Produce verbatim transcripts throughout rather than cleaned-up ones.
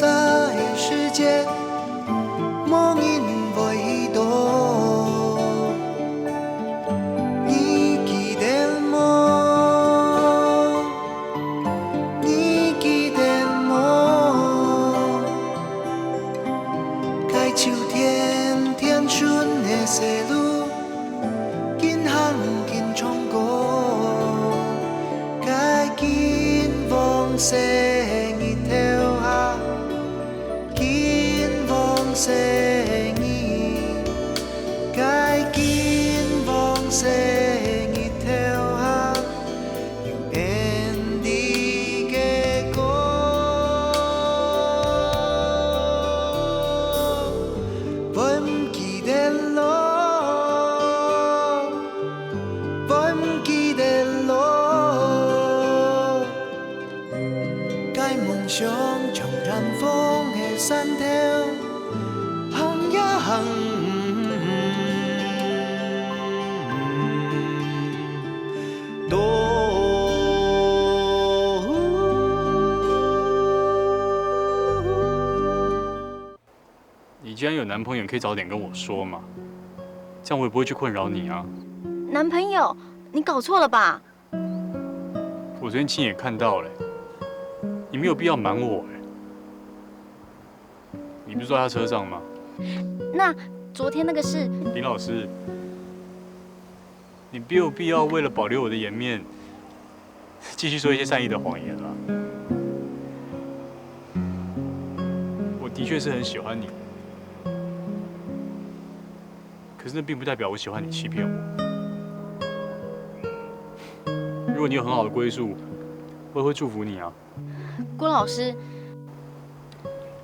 个世界，無人會懂。你記得無？你記得無？該秋天，天順个細路，緊行緊唱歌，該金黃色日頭下。 金黃色日，該金黃色日頭下，有𫣆俚个歌，會毋記得路，會毋記得路。 該夢想像嶄風个山頭，行呀行，到。你既然有男朋友，你可以早點跟我說嘛，这样我也不会去困扰你啊。男朋友？你搞错了吧？ 我昨天亲眼看到了，你没有必要瞒我欸。你不是坐在他车上吗？那昨天那个事……林老师，你没有必要为了保留我的颜面，继续说一些善意的谎言了。我的确是很喜欢你，可是那并不代表我喜欢你欺骗我。 如果你有很好的归宿，我也会祝福你啊。郭老师，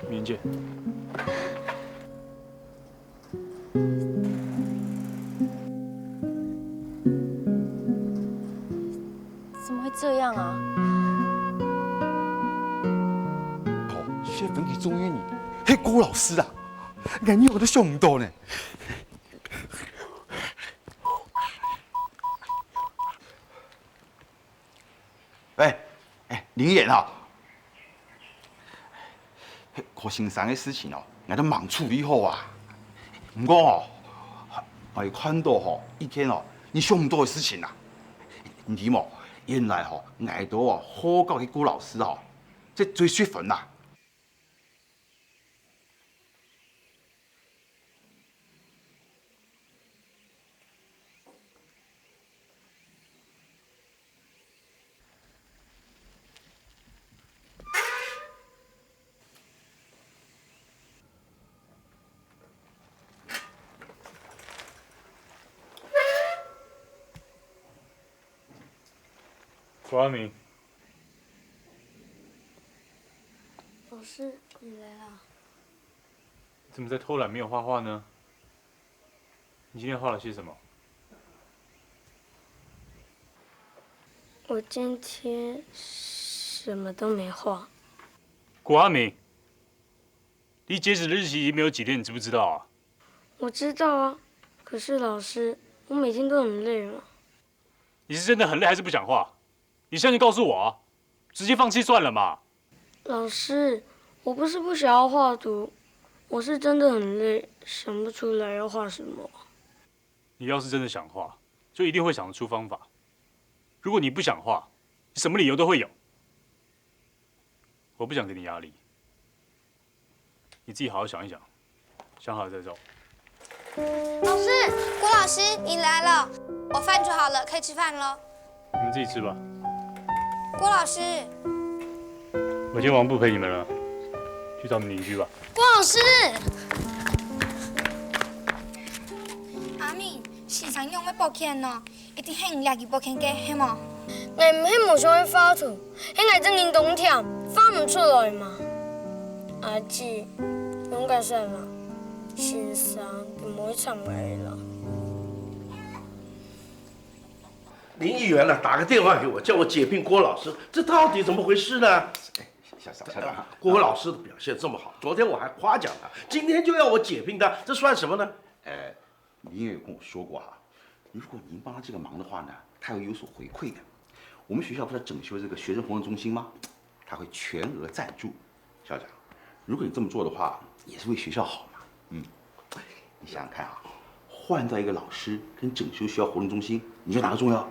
明天见。怎么会这样啊？哦，雪芬佢中意你，係郭老師啊！𠊎仰般都想毋到呢。 喂，欸，林議員吼，該郭先生个事情哦，𠊎都吂處理好啊。毋過哦，𠊎有看到吼，一件哦，你想毋到个事情啊。你知無？原來吼，𠊎兜哦，好搞个顧老師吼，在追雪芬啊。 郭阿明。老师，你来了。你怎么在偷懒，没有画画呢？你今天画了些什么？我今天什么都没画。郭阿明，离截止的日期已经没有几天，你知不知道啊？我知道啊，可是老师，我每天都很累了。 你是真的很累还是不想画？你现在就告诉我啊，直接放弃算了嘛。老师，我不是不想要画图，我是真的很累，想不出来要画什么。你要是真的想画，就一定会想得出方法。如果你不想画，你什么理由都会有。我不想给你压力。 你自己好好想一想，想好了再走。老师，郭老师，你来了，我饭煮好了，可以吃饭了。你们自己吃吧。郭老师，我今天晚上不陪你们了，去找你们邻居吧。郭老师，阿明，先生仰會發現呢？ 一定係你掠佢發現个，係無？𠊎毋係無想愛畫圖，係𠊎正經當悿，畫毋出來嘛。阿姊，你仰結煞啦？先生佢無愛插𠊎啦。林議員呢，打個電話給我，叫我解聘郭老師，這到底怎麼回事呢？校長，校長啊，郭老師的表現這麼好，昨天我還誇獎他，今天就要我解聘他，這算什麼呢？呃，林議員有跟我說過哈，如果您幫他這個忙的話呢，他會有所回饋的。我們學校不是要整修這個學生活動中心嗎？他會全額贊助。校長，如果你这么做的话，也是为学校好嘛。嗯，你想想看啊，换掉一个老师跟整修学校活动中心，你觉得哪个重要？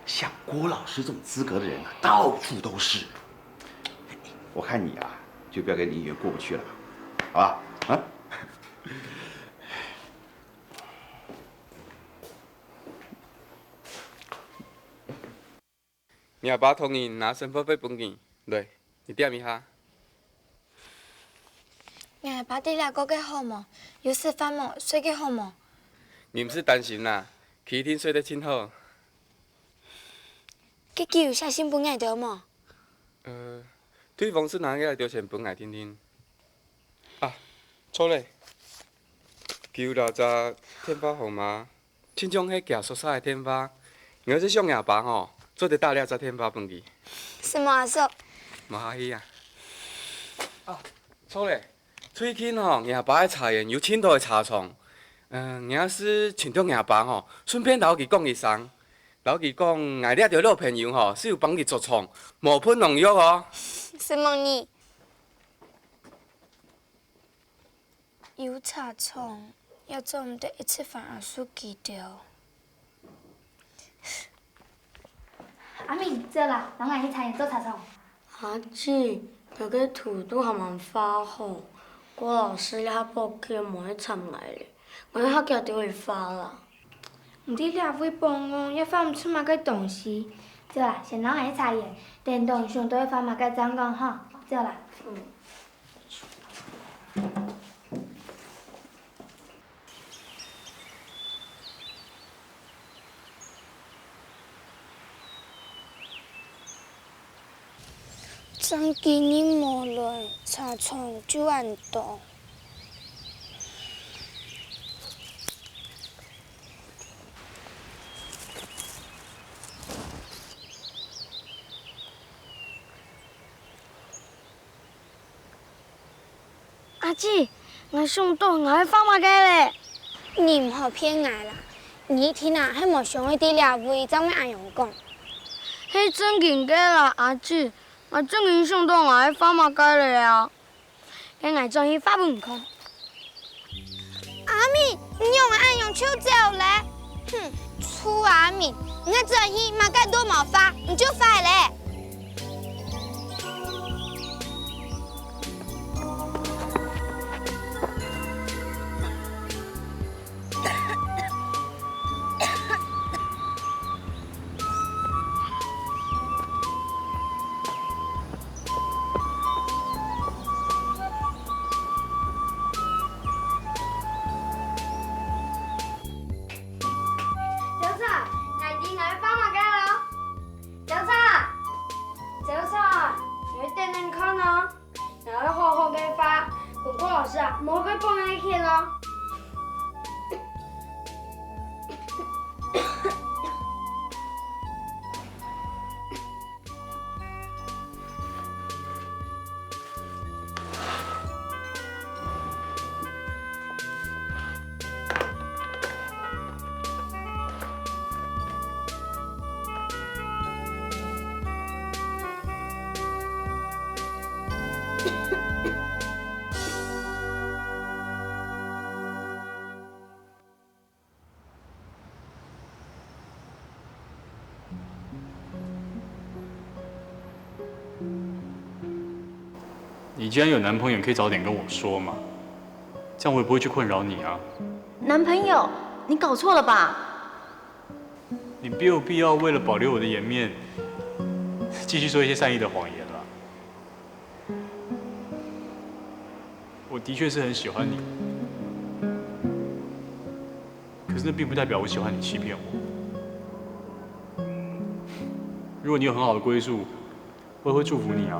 像郭老师这种资格的人啊，到处都是。我看你啊，就不要跟林议员过不去了，好吧？啊？若爸託人拿生活費分你，來，你點一下。若爸在這過得好無？有食飯無？睡得好無？你毋使擔心啦，佢一定睡得盡好。佢有寫信分𠊎兜無？呃，對方係拿𠊎兜錢分𠊎定定。啊，著咧，佢有留隻電話號碼。 親像係厥叔叔个電話，你愛係想若爸吼，做得打這隻電話分佢。承蒙阿叔。無客氣啊。啊，著咧，最近吼，若爸个茶園有盡多个茶蟲。嗯，你若係尋著若爸吼，順便摎佢講一聲，摎佢講𠊎這兜老朋友吼，係有幫佢捉蟲，無噴農藥哦。承蒙你。 有茶蟲，也做毋得一直煩阿叔佢兜。阿明，走啦，摎𠊎去茶園捉茶蟲。阿姊，這个土都還吂發好，郭老師這下報告無愛插𠊎咧，𠊎較遽兜去發啦。 你在這位放戇，也發毋出麼个東西。走啦，先摎𠊎去茶園，等到你想到愛發麼个正講吼。走啦。嗯。 正經日無來，茶蟲就恁多。阿姊，𠊎想到𠊎愛發麼个咧！你毋好騙𠊎啦！你一定啊，係無想愛在這位正會恁樣講。係正經个啦，阿姊， 𠊎正經想到𠊎愛發麼个咧啊！該𠊎轉去發分你看。阿明，你仰會恁樣就走咧？哼，臭阿明，你轉去麼个都無發，你就壞咧！ 小草，𠊎知𠊎愛發麼个囉！小草，小草，你愛等等看哦！ 你愛好好个發，公公老師啊，無會放你去咯。 你既然有男朋友，可以早点跟我说嘛，这样我也不会去困扰你啊。男朋友？你搞错了吧？你没有必要为了保留我的颜面，继续说一些善意的谎言了。我的确是很喜欢你，可是那并不代表我喜欢你欺骗我。如果你有很好的归宿， 我也会祝福你啊。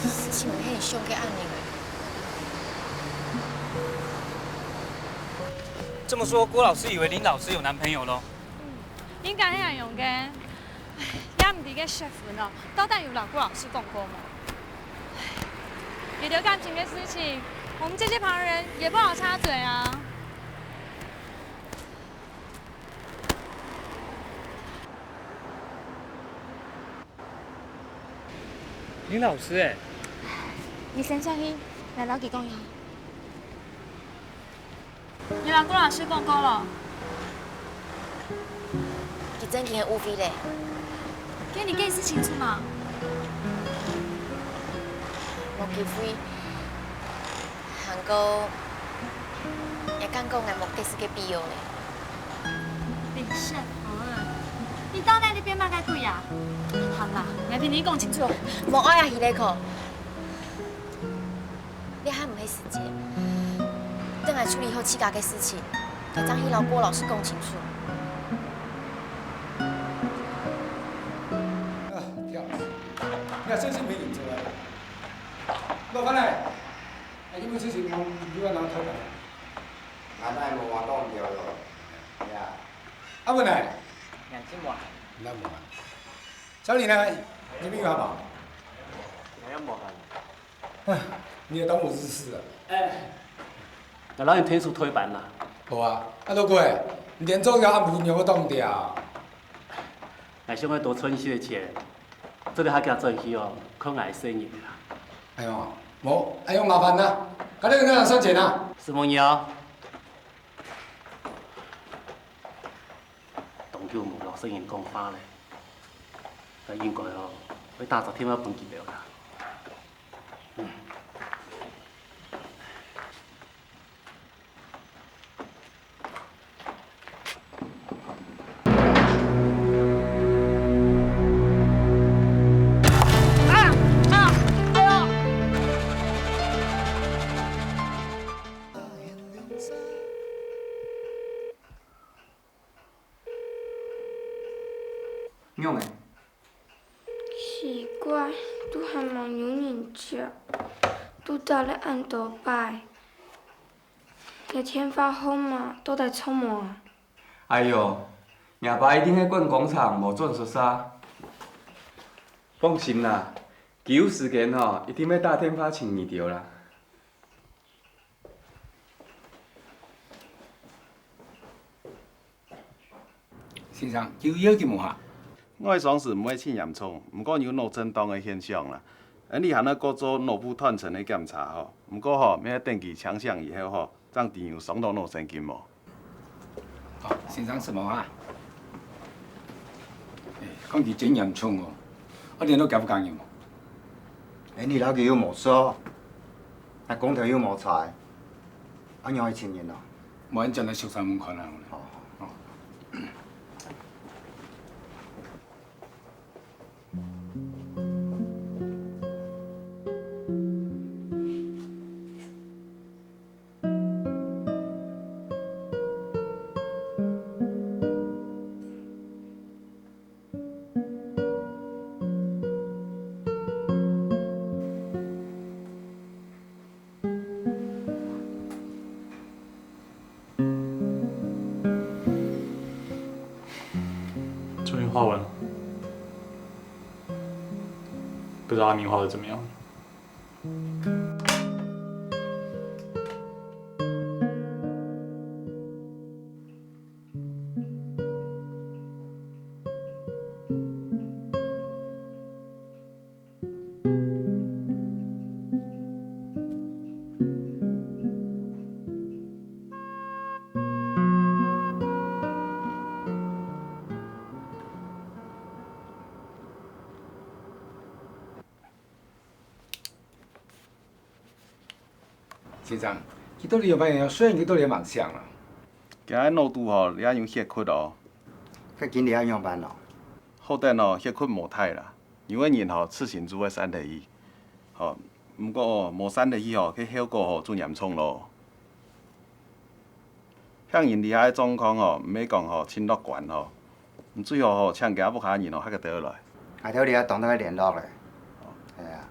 事情毋係你想个恁樣。这么说，郭老师以为林老师有男朋友咯？嗯，應該係恁樣个。唉，也毋知个淑芬哦，到底有摎郭老師講過無？唉，佢兜感情个事情，我們這些旁人也不好插嘴啊。林老師欸，你先上去，𠊎摎佢講一下。你摎顧老師講過了？佢正經係誤會咧。該你解釋清楚嘛？無機會，還過，𠊎感覺𠊎無解釋个必要咧。 林雪芬，你到底在變麼个鬼啊？行啦，𠊎摎你講清楚。無愛啊，希麗可。這下毋係時節，等𠊎處理好自家个事情，𠊎正去摎顧老師講清楚。啊，跳！你還真是沒影子啊！老闆呢？哎，你們之前有有人偷看？ 𠊎哪無話講毋著咯。係啊。阿文呢？眼睛無閒。哪無閒？小李呢？你們有閒無？𠊎也無閒。唉，你也當我日事啊？哎。𠊎摎你𢯭手退班啦。好啊，啊，老貴，你連做夜暗晡你也會當掉。𠊎想愛多存一息錢，做得較遽轉去哦，看𠊎个細人仔啦。哎喲，無，哎喲，麻煩啦，該你哪算錢啊？承蒙你哦。 當久無摎細人講話咧，𠊎應該哦，愛打隻電話分佢兜啦。嗯。啊！啊！哎喲！ 仰仔？奇怪，都還無有人接，都打了恁多擺，這電話號碼到底著無啊？哎喲，𠊎爸一定係趕工廠無轉宿舍。放心啦，佢有時間吼，一定會打電話尋你兜啦。 先生，有要緊無啊？外傷時毋會盡嚴重，毋過有腦震盪个現象啦。𫣆俚還愛過做腦部斷層个檢查吼，毋過吼，乜愛等佢清醒以後吼，正知有傷著腦神經無。哦，先生，承蒙啊。哎，看佢真嚴重哦，啊，聯絡佢屋下人無？𫣆俚摎佢又無熟，啊，工頭又無在，仰會尋人啊？ 無，𫣆轉來宿舍門看啊。好，好。哦。 最近華文，不知道阿明華文怎麼樣。 先生，佢到底有麼个？雖然佢到底吂醒啊。今日腦肚吼，這有血窟哦。該今日愛仰般哦？好等哦，血窟無大啦，有个人吼，自行就會散忒去。吼，毋過哦，無散忒去吼，該效果吼，就嚴重咯。 向人這下个狀況吼，毋係講吼盡樂觀吼，你最好吼請佢屋下人吼，較遽兜來。𠊎兜這下當當愛聯絡咧。係啊。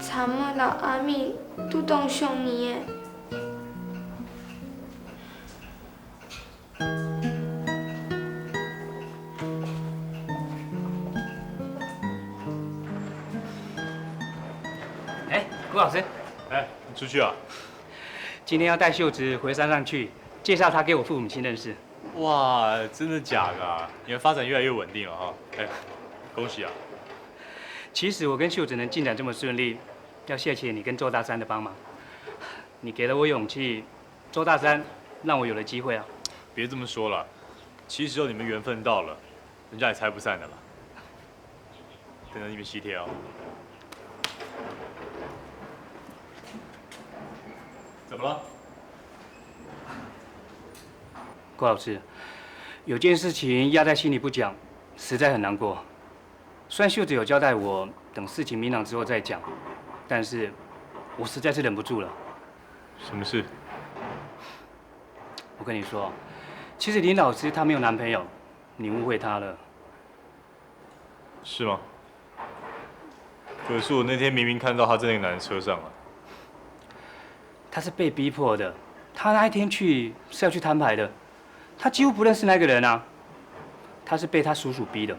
Cham妹摎阿明都當想你誒。哎，顾老师。哎，你出去啊？今天要带秀子回山上去，介绍她给我父母亲认识。哇，真的假的啊？你们发展越来越稳定了哈。哎，恭喜啊！其实我跟秀子能进展这么顺利，要谢谢你跟周大山的帮忙。你给了我勇气，周大山让我有了机会啊。别这么说了，其实只要你们缘分到了，人家也拆不散的啦。等等你们喜帖哦。怎么了？顾老师，有件事情压在心里不讲，实在很难过。虽然秀子有交代我，等事情明朗之后再讲，但是我实在是忍不住了。什么事？我跟你说，其实林老师她没有男朋友，你误会她了。是吗？可是我那天明明看到她在那个男的车上啊。她是被逼迫的，她那一天去是要去摊牌的，她几乎不认识那个人啊，她是被她叔叔逼的。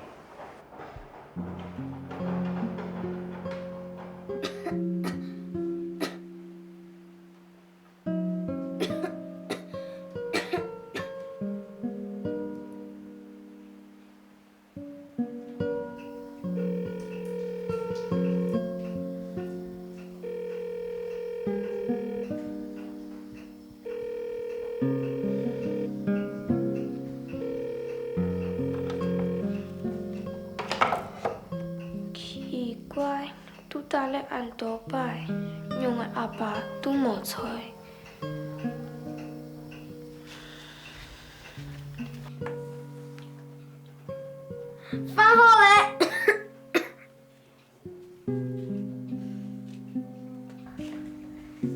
奇怪，都等了恁多擺，仰會阿爸都無在？飯好了！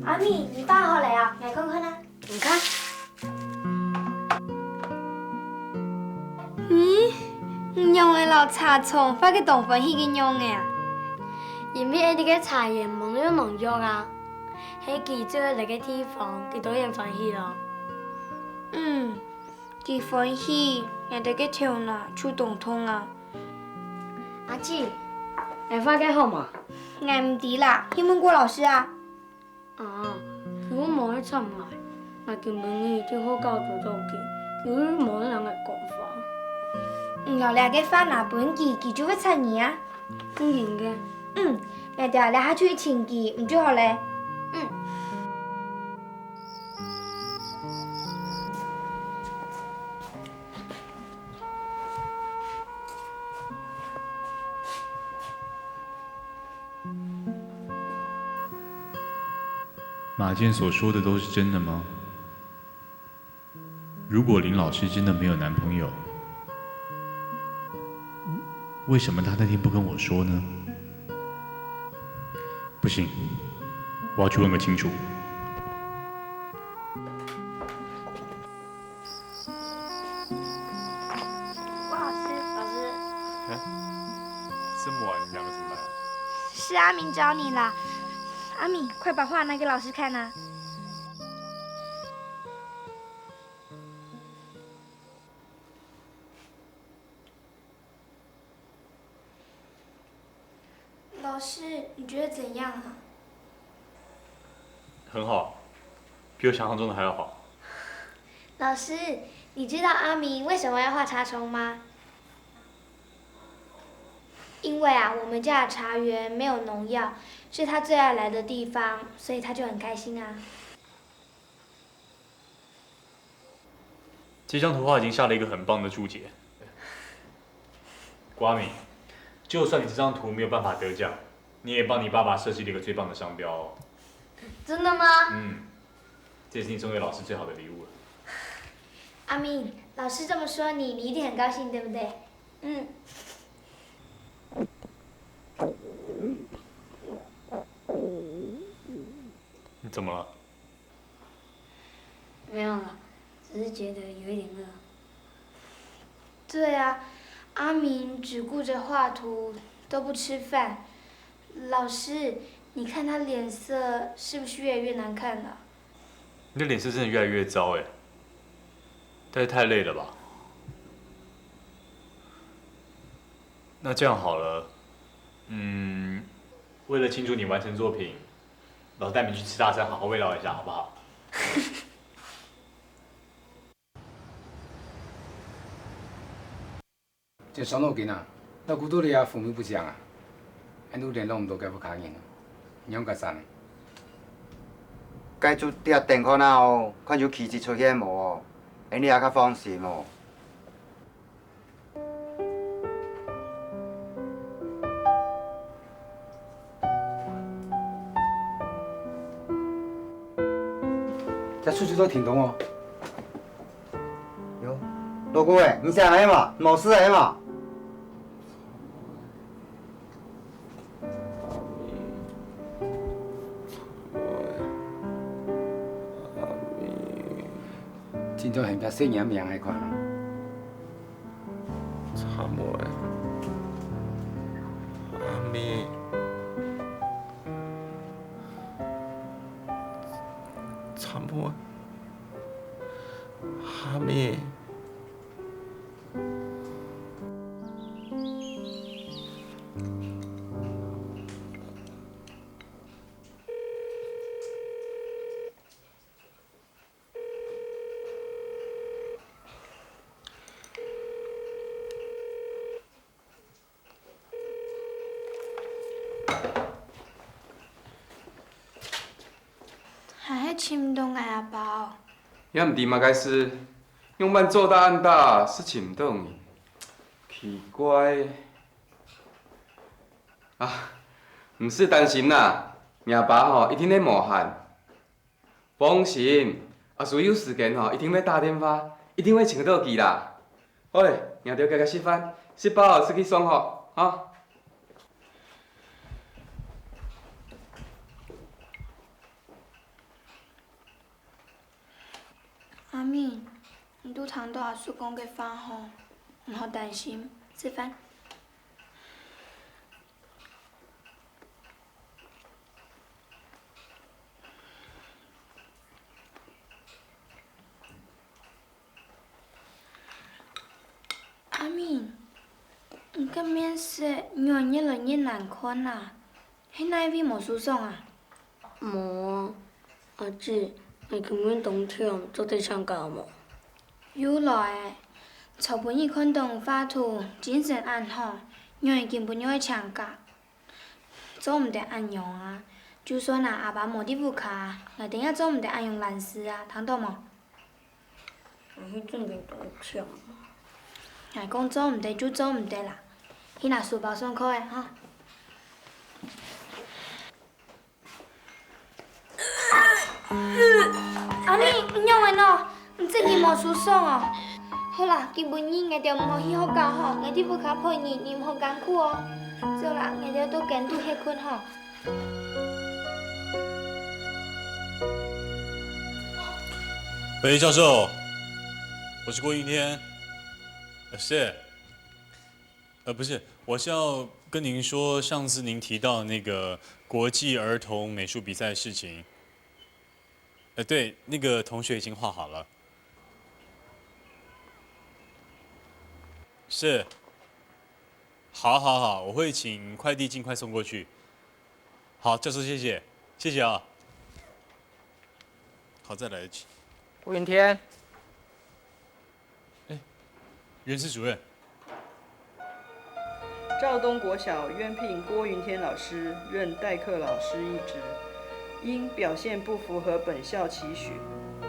阿明，你飯好了啊？𠊎看看啊。你看。咦，你仰會摎茶蟲畫个當歡喜个樣仔啊？因為𠊎兜个茶園忙又忙藥啊，係佢走來个地方，佢當然歡喜囉。嗯，佢歡喜，𠊎兜个頭那就當痛啊。 阿姊，𠊎畫个好無？𠊎毋知啦，去問顧老師啊。啊，佢又無愛插𠊎，𠊎今晡日在學校堵著佢，佢又無愛摎𠊎講話。你摎這个畫拿分佢，佢就會插你啊。真个？嗯，𠊎兜這下就去尋佢，毋就好了。嗯。 馬健所說的都是真的嗎？如果林老師真的沒有男朋友，為什麼她那天不跟我說呢？不行，我要去問個清楚。 老師，老師。欸，這麼晚你們兩個怎麼來啊？是阿明找你啦。阿明，快把畫拿給老師看啊。 老師，你覺得怎樣啊？很好，比我想像中的還要好。老師，你知道阿明為什麼要畫茶蟲嗎？因為啊，我們家的茶園沒有農藥，是他最愛來的地方，所以他就很開心啊。 這張圖畫已經下了一個很棒的註解。郭阿明，就算你這張圖沒有辦法得獎，你也幫你爸爸設計了一個最棒的商標哦。真的嗎？嗯，這也是你送給老師最好的禮物了。阿明，老師這麼說你，你一定很高興，對不對？嗯。你怎麼了？ 沒有了，只是覺得有一點餓。對啊，阿明只顧著畫圖，都不吃飯，老师，你看他脸色是不是越来越难看了？你的脸色真的越来越糟哎，但是太累了吧？那这样好了，嗯，为了庆祝你完成作品，老师带你去吃大餐，好好慰劳一下，好不好？這傷腦筋啊，老古到底啊，父母不講啊，恁都聯絡毋到該屋下人啊，仰結煞呢？該就佇等看啊哦，看有奇蹟出現無哦，恁樣啊較放心哦。 這出去都停動哦。喲，老古欸，你醒了無？無事了無？ 今朝喊佢細人仔名个款哦。慘無欸，阿咪，慘無欸，阿咪。 還係尋毋到𠊎阿爸哦。也毋知麼个事，仰般做到恁大，係尋毋到人。奇怪。啊，毋使擔心啦，若爸吼一定係無閒。 放心，阿叔有時間吼，一定會打電話，一定會尋到佢啦。好咧，𠊎兜遽遽食飯，食飽就去上學，吼。阿明，你都聽到阿叔講个話吼，毋好擔心，食飯。 阿明，你个面色仰會越來越難看啊？係哪位無舒爽啊？無啊，阿姊，𠊎今晡日當悿，做得請假無？又來欸，昨晡日看到你畫圖，精神恁好，仰會今晡日愛請假？ 做毋得恁樣啊！就算啊，阿爸無在屋下，𠊎兜也做毋得恁樣懶尸啊，聽到無？𠊎係真个當悿。𠊎講做毋得就做毋得啦，去拿書包上課仔吼。 阿明，你仰仔呢？你真个無舒爽哦？好啦，今晡日𠊎兜毋好去學校吼，𠊎在屋下陪你，你毋好艱苦哦。走啦，𠊎兜到間肚歇睏吼。喂，教授，我是郭云天。呃，是。 呃，不是，我是要跟您说，上次您提到那个国际儿童美术比赛的事情。呃，对，那个同学已经画好了。是。好，好，好，我会请快递尽快送过去。好，教授，谢谢，谢谢啊。好，再来一次。郭云天。 哎，袁室主任。肇东国小冤聘郭云天老师任代课老师一职，因表现不符合本校期许，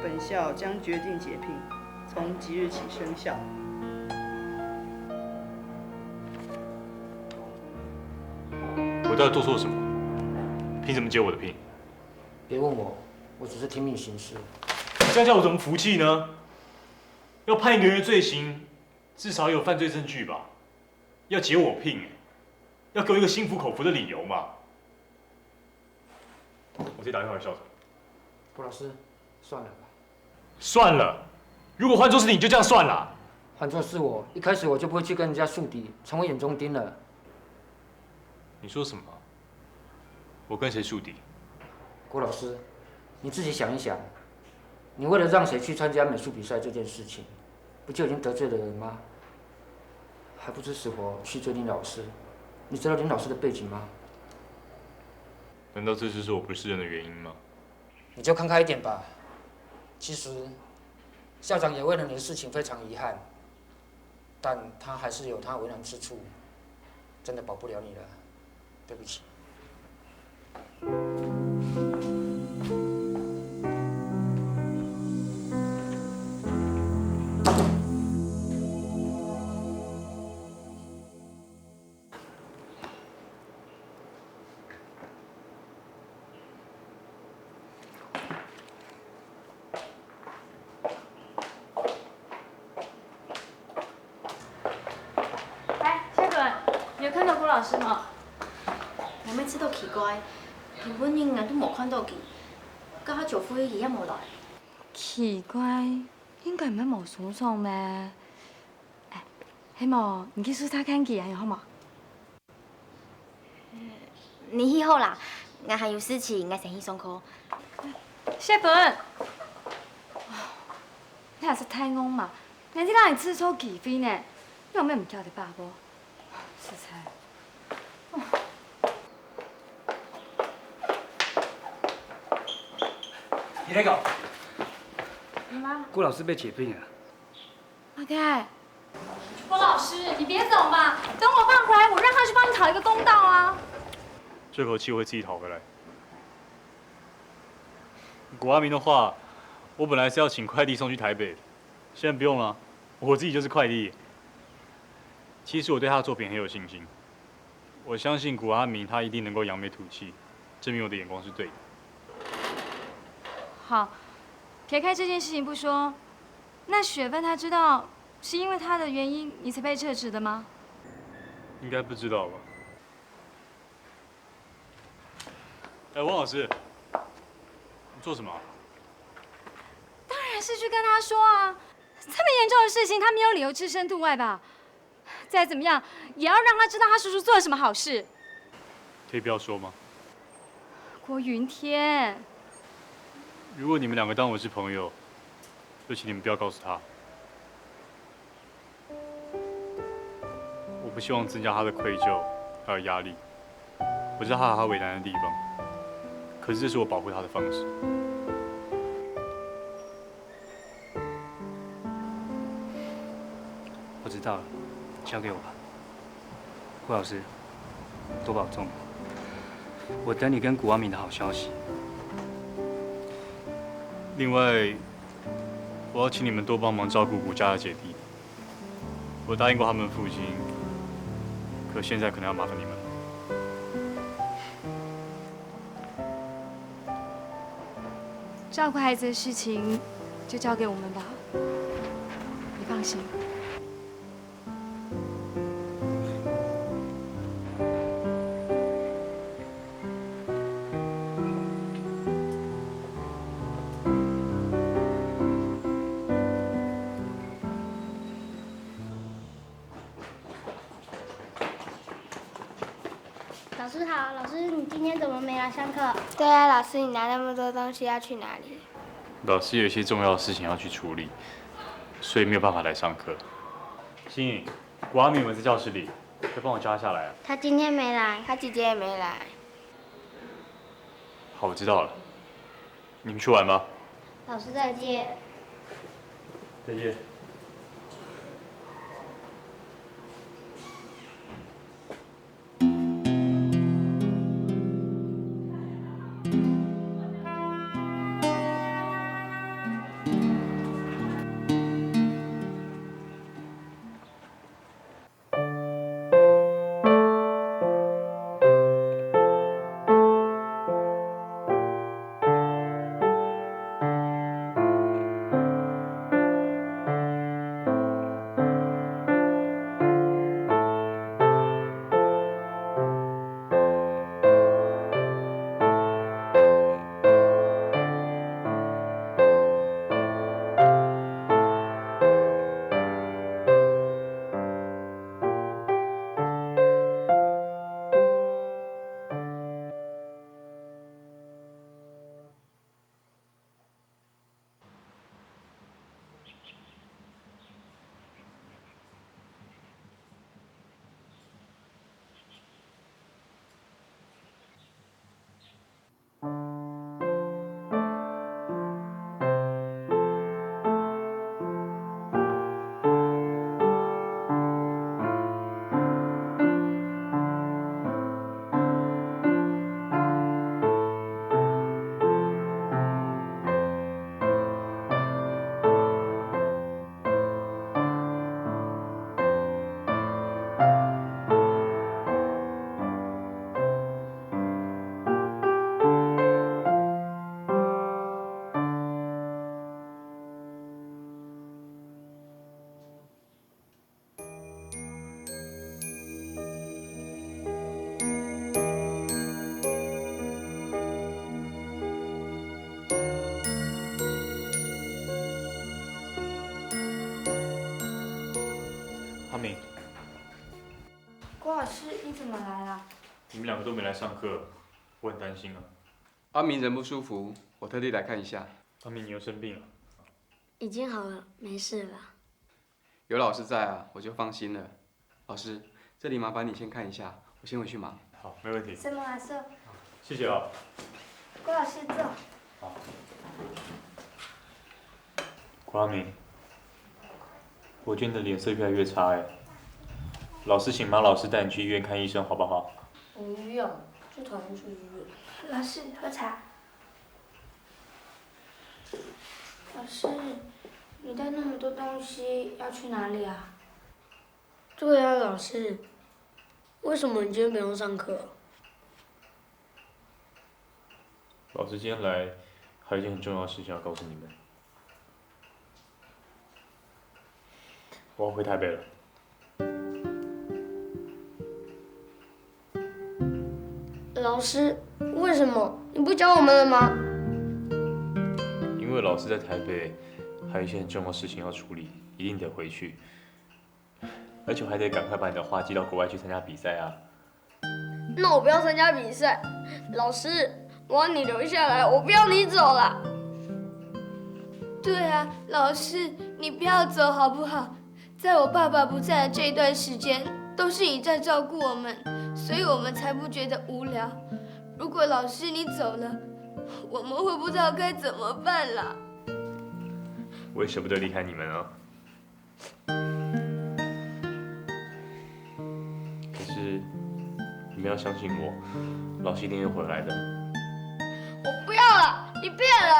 本校将决定解聘，从即日起生效。我到底做错什么？凭什么解我的聘？别问我，我只是听命行事。这样叫我怎么服气呢？ 要判一个人的罪行，至少要有犯罪证据吧？要解我聘欸，要给我一个心服口服的理由嘛。我直接打电话给校长。郭老师，算了吧。算了？如果换作是你，你就这样算了？换作是我，一开始我就不会去跟人家树敌，成为眼中钉了。你说什么？我跟谁树敌？郭老师，你自己想一想，你为了让谁去参加美术比赛这件事情，不就已经得罪了人吗？还不知死活去追林老师，你知道林老师的背景吗？难道这就是我不是人的原因吗？你就看开一点吧。其实，校长也为了你的事情非常遗憾，但他还是有他为难之处，真的保不了你了，对不起。哎，谢顿，你有看到郭老师吗？我每次都奇怪，今晡日𠊎都無看到佢，到下朝會佢也無來。奇怪，應該毋係無鬆爽咩？哎，係無，你去宿舍看佢，恁樣好無？ 你去好啦，𠊎還有事情，𠊎先去上課。谢顿，你還係太戇嘛，人家讓你製造機會呢，又沒有叫你爸爸，實在。你來搞，你媽，郭老師被解聘了。阿爹，郭老師，你別走嘛，等我爸回來，我讓他去幫你討一個公道啊。這口氣我會自己討回來。古阿明的話，我本來是要請快遞送去台北的，現在不用了，我自己就是快遞。其實我對他的作品很有信心，我相信古阿明他一定能夠揚眉吐氣，證明我的眼光是對的。好，撇開這件事情不說，那雪芬她知道是因為她的原因你才被撤職的嗎？應該不知道吧？哎，汪老師，你做什麼啊？當然是去跟他說啊，這麼嚴重的事情，他沒有理由置身度外吧？再怎麼樣，也要讓他知道他叔叔做了什麼好事。可以不要說嗎？郭雲天，如果你們兩個當我是朋友，就請你們不要告訴他。我不希望增加他的愧疚還有壓力。我知道他有他為難的地方，可是這是我保護他的方式。 我知道了，交給我吧。郭老師，多保重。我等你跟古阿明的好消息。另外，我要請你們多幫忙照顧古家的姐弟。我答應過他們父親，可現在可能要麻煩你們了。照顧孩子的事情就交給我們吧，你放心。 老师好，老师，你今天怎么没来上课？对啊，老师，你拿那么多东西要去哪里？老师有一些重要的事情要去处理，所以没有办法来上课。心怡，古阿明有没有在教室里？快帮我叫他下来啊！他今天没来。他姐姐也没来。好，我知道了。你们去玩吧。老师再见。再见。老师，你怎么来了？你们两个都没来上课，我很担心啊。阿明人不舒服，我特地来看一下。阿明，你又生病了？已经好了，没事了。有老师在啊，我就放心了。老师，这里麻烦你先看一下，我先回去忙。好，没问题。先忙啊，师。谢谢哦。郭老师坐。好。郭阿明，我觉得你的脸色越来越差哎。老师请马老师带你去医院看医生，好不好？我不用，最讨厌去医院。老师，喝茶。老师，你带那么多东西要去哪里啊？对啊，老师，为什么你今天不用上课？老师今天来，还有一件很重要的事情要告诉你们。我要回台北了。老师，为什么？你不教我们了吗？因为老师在台北，还有一些很重要的事情要处理，一定得回去。而且我还得赶快把你的画寄到国外去参加比赛啊。那我不要参加比赛，老师，我要你留下来，我不要你走了。对啊，老师，你不要走好不好？在我爸爸不在的这一段时间，都是你在照顾我们，所以我们才不觉得无聊。如果老师你走了，我们会不知道该怎么办啦。我也舍不得离开你们啊。可是你们要相信我，老师一定会回来的。我不要了，你骗人！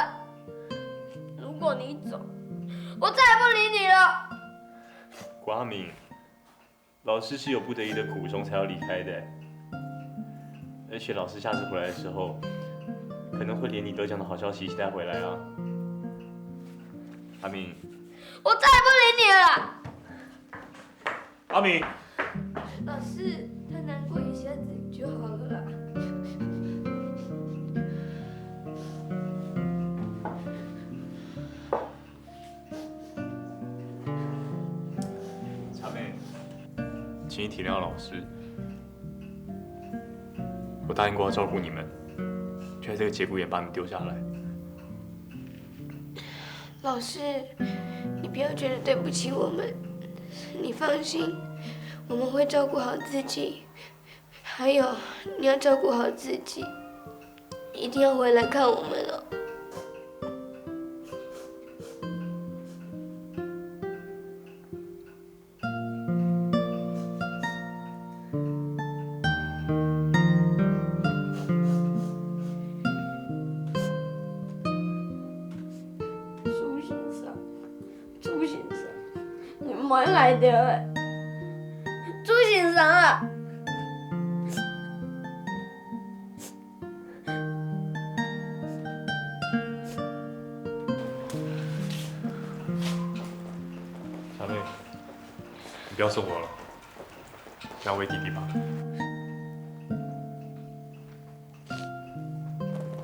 如果你走，我再也不理你了。郭阿明，老师是有不得已的苦衷才要离开的，而且老师下次回来的时候，可能会连你得奖的好消息一起带回来啊。阿明，我再也不理你了啦。阿明，老师，他难过一下子就好了啦。茶妹，请你体谅老师。我答应过要照顾你们，就在这个节骨眼把你们丢下来。老师，你不要觉得对不起我们，你放心，我们会照顾好自己。还有，你要照顾好自己，一定要回来看我们哦。 朱先生，朱先生，你莫来了，朱先生啊！ 小妹，你不要送我了，让我喂弟弟吧。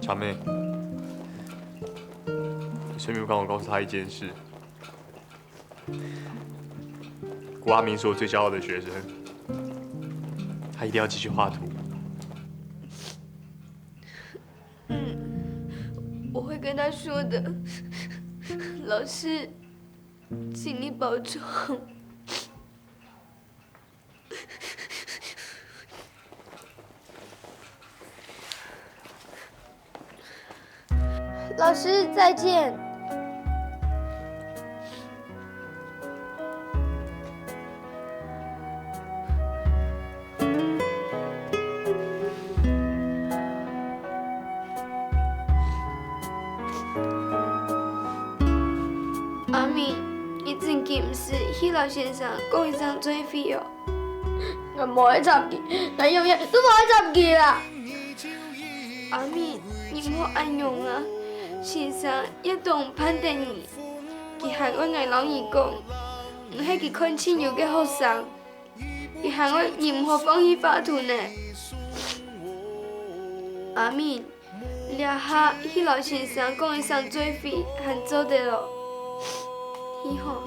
小妹，你顺便帮我告诉他一件事。 郭阿明是我最骄傲的学生，他一定要继续画图。嗯，我会跟他说的。老师，请你保重。 老师，再见。阿明，你真个毋使去摎先生講一聲再會哦。 𠊎無愛插佢，𠊎永遠都無愛插佢啦！阿明，你莫恁樣啊！先生也當盼得你，佢還愛𠊎摎你講，你係佢看盡優个學生，佢還愛你毋好放棄畫圖呢。阿明， 這下去摎先生講一聲再會，還做得哦。去吼。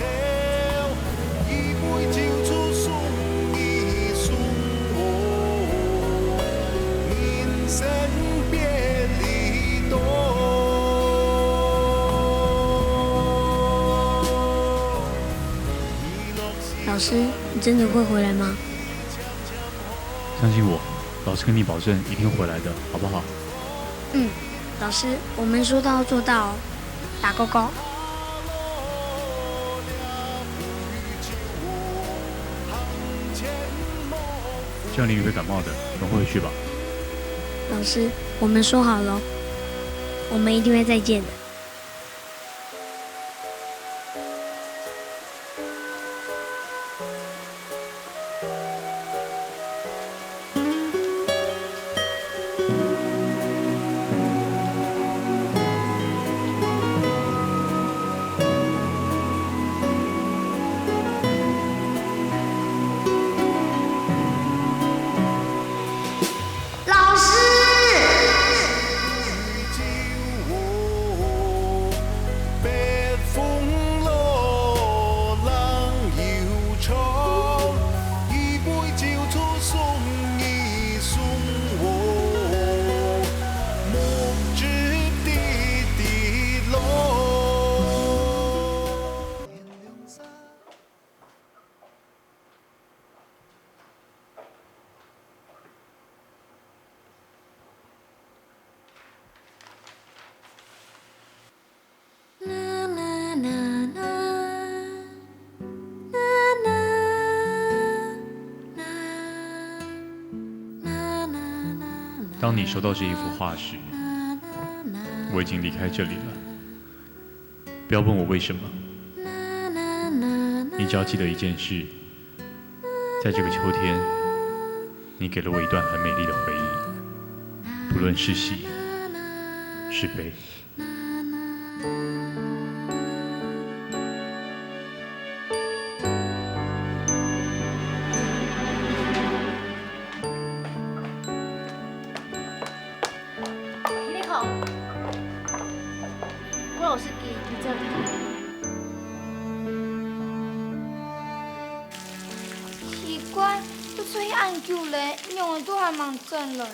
一杯酒就送你送我，人生别离多。老师，你真的会回来吗？相信我，老师跟你保证一定会回来的，好不好？嗯，老师，我们说到做到哦，打勾勾。这样你会感冒的，赶快回去吧。老师，我们说好了哦，我们一定会再见的。当你收到这一幅画时，我已经离开这里了。不要问我为什么，你只要记得一件事，在这个秋天，你给了我一段很美丽的回忆，不论是喜是悲。你好，郭老师，你在。奇怪，都出去恁久了，仰會都還吂轉來？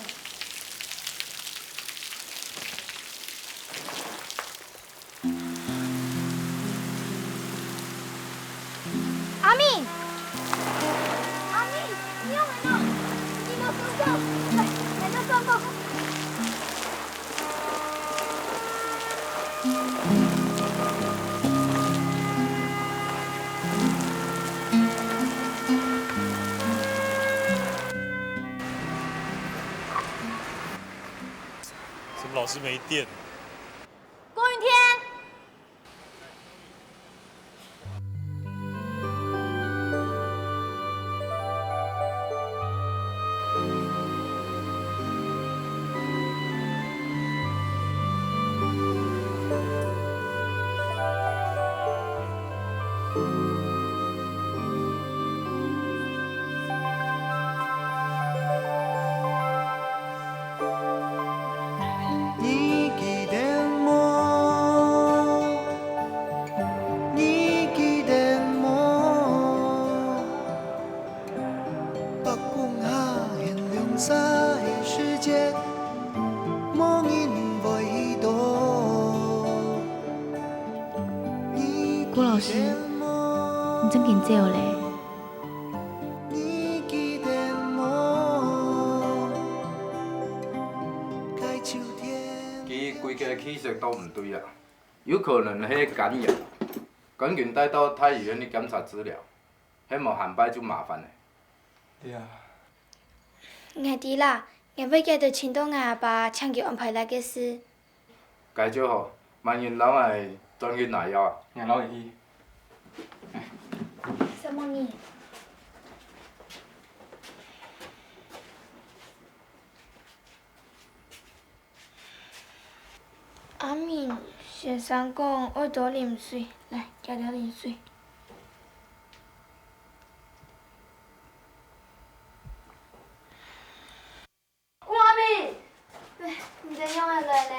阿明，阿明，你仰會呢？你莫鬆手，來，來到上課。怎么老是没电？郭云天。 郭老师，你正经走咧？佢規个氣色都毋對啊，有可能係肝炎，趕緊帶到大醫院去檢查治療，係無下擺就麻煩咧。對啊。 𠊎知啦，𠊎會記得尋到𠊎阿爸，請佢安排這个事。該就好，麼人摎𠊎轉去拿藥啊？𠊎摎你去。承蒙你。 阿明，先生講愛多啉水，來，加兜啉水。阿明！哎，你兜仰仔來咧？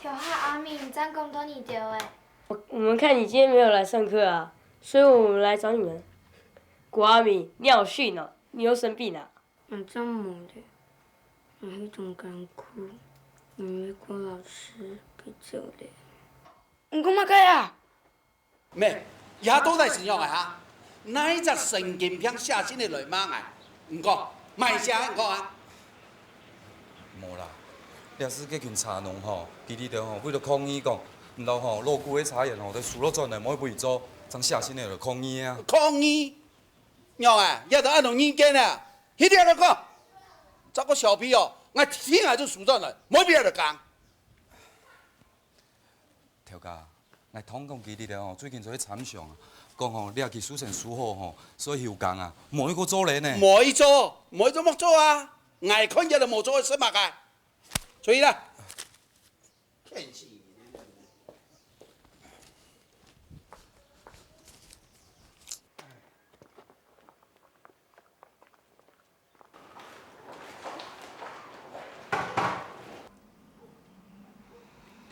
頭下阿明正講到你兜仔。我，我們看你今天沒有來上課啊，所以我们来找你们。古阿明，你好逊哦，你又生病了。俺真无聊，俺去中间哭，因为郭老师被救了。你讲么个啊？咩，这到底是仰个哈？哪一只神经病写信个来骂𠊎？毋过，莫写，毋过啊！无啦，这是該群茶农吼，佢兜吼，为了抗議讲，毋留吼，老舊个茶園吼，都收落轉來，無愛分佢做，正寫信个來抗議啊。抗議？ 仰啊，這都恁多意見啊，去掠來講。這个小屁哦，𠊎聽下就收轉來，無必要來講。頭家，𠊎聽講佢兜吼，最近就去參詳啊，講吼，這期收成收好吼，所以休耕啊，無愛過做了呢。無愛做，無愛做莫做啊！𠊎看佢都無做，食麼个？出去啦！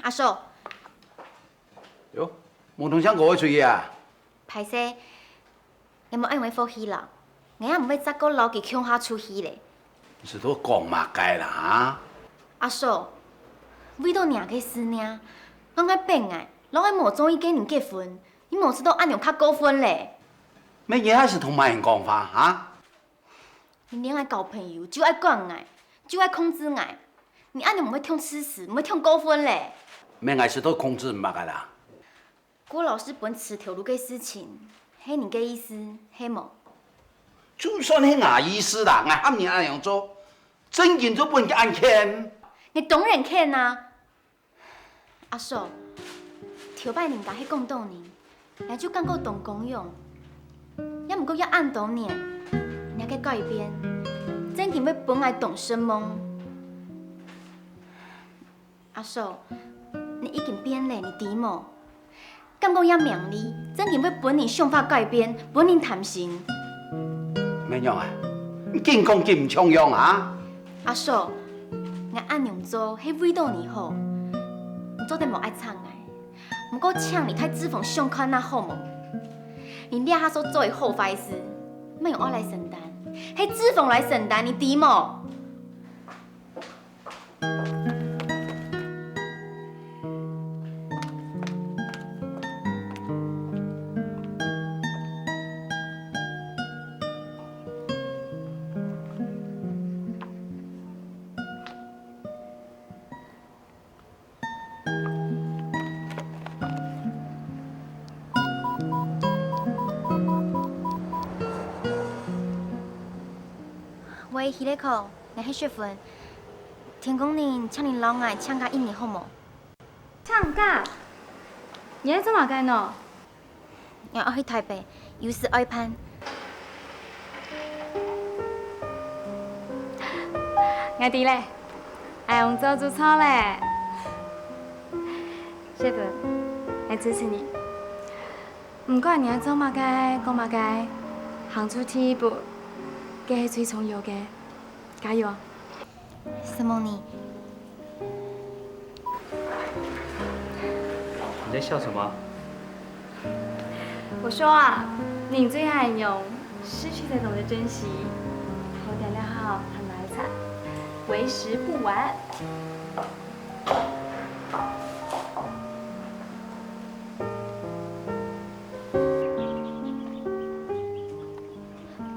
阿叔。喲，無同聲講愛出去啊？歹勢， 𠊎無恁樣个福氣啦，𠊎也毋會再過摎佢共下出去咧。你是在講麼个啦？哈？阿叔，為著若个事呢，𠊎愛分𠊎，摎𠊎無中意个人結婚，你無試著恁樣較過分咧？乜你還係同麼人講話哈？你連𠊎交朋友就愛管𠊎，就愛控制𠊎，你恁樣毋會忒自私，毋會忒過分咧？乜𠊎係在控制麼个啦？ 郭老師分辭頭路个事情，係你个意思，係無？就算係𠊎意思啦，𠊎喊你恁樣做，正經就分佢恁譴。你當然譴啊！阿叔，頭擺人家係講著你，𠊎就感覺當光榮。也毋過也恁多年，你个改變，正經會分𠊎當失望。 阿叔，你已經變咧，你知無？感覺這名利，正經會分人想法改變，分人貪心。妹娘啊，你緊講緊毋像樣啊！阿叔，𠊎恁樣做係為著你好，你做得無愛插𠊎。毋過請你替志峰想看啊好無？你這下所做个好壞事，毋係愛來承擔，係志峰來承擔，你知無？ 喂，Hireko，𠊎係雪芬。天光日請你摎𠊎請假一日好無？請假？你愛做麼个呢？ 𠊎愛去臺北，有事愛辦。𠊎知咧，恁樣做就著咧。雪芬，𠊎支持你。毋管你愛做麼个、講麼个，行出第一步，該係最重要个。 加油！什麼你？你在笑什麼？我說啊，人最愛用失去才懂得珍惜，好點了哈，很埋汰，為時不晚。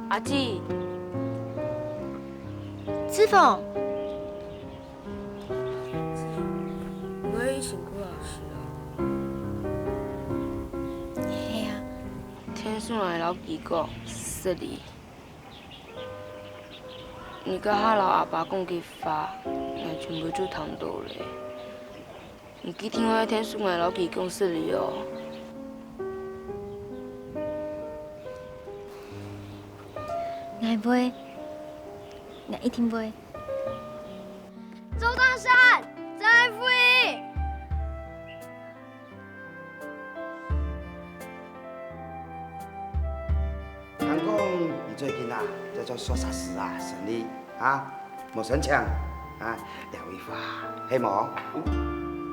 阿姊。志峰。你會尋顧老師啊？係啊。天叔來摎佢講，失禮。你該下摎阿爸講个話，𠊎全部就聽著咧。 你記得愛天叔來摎佢講失禮哦。𠊎會，𠊎一定會。周大山，再會。聽講你最近啊，在做沙茶師啊，生理啊？ 無申請啊，廖玉花，係無？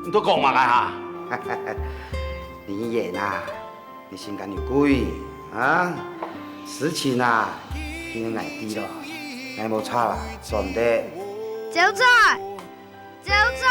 你在講麼个啊？你演啊，你心肝有鬼啊？事情啊，今日𠊎知了，𠊎無差啦，算得。走出！走出！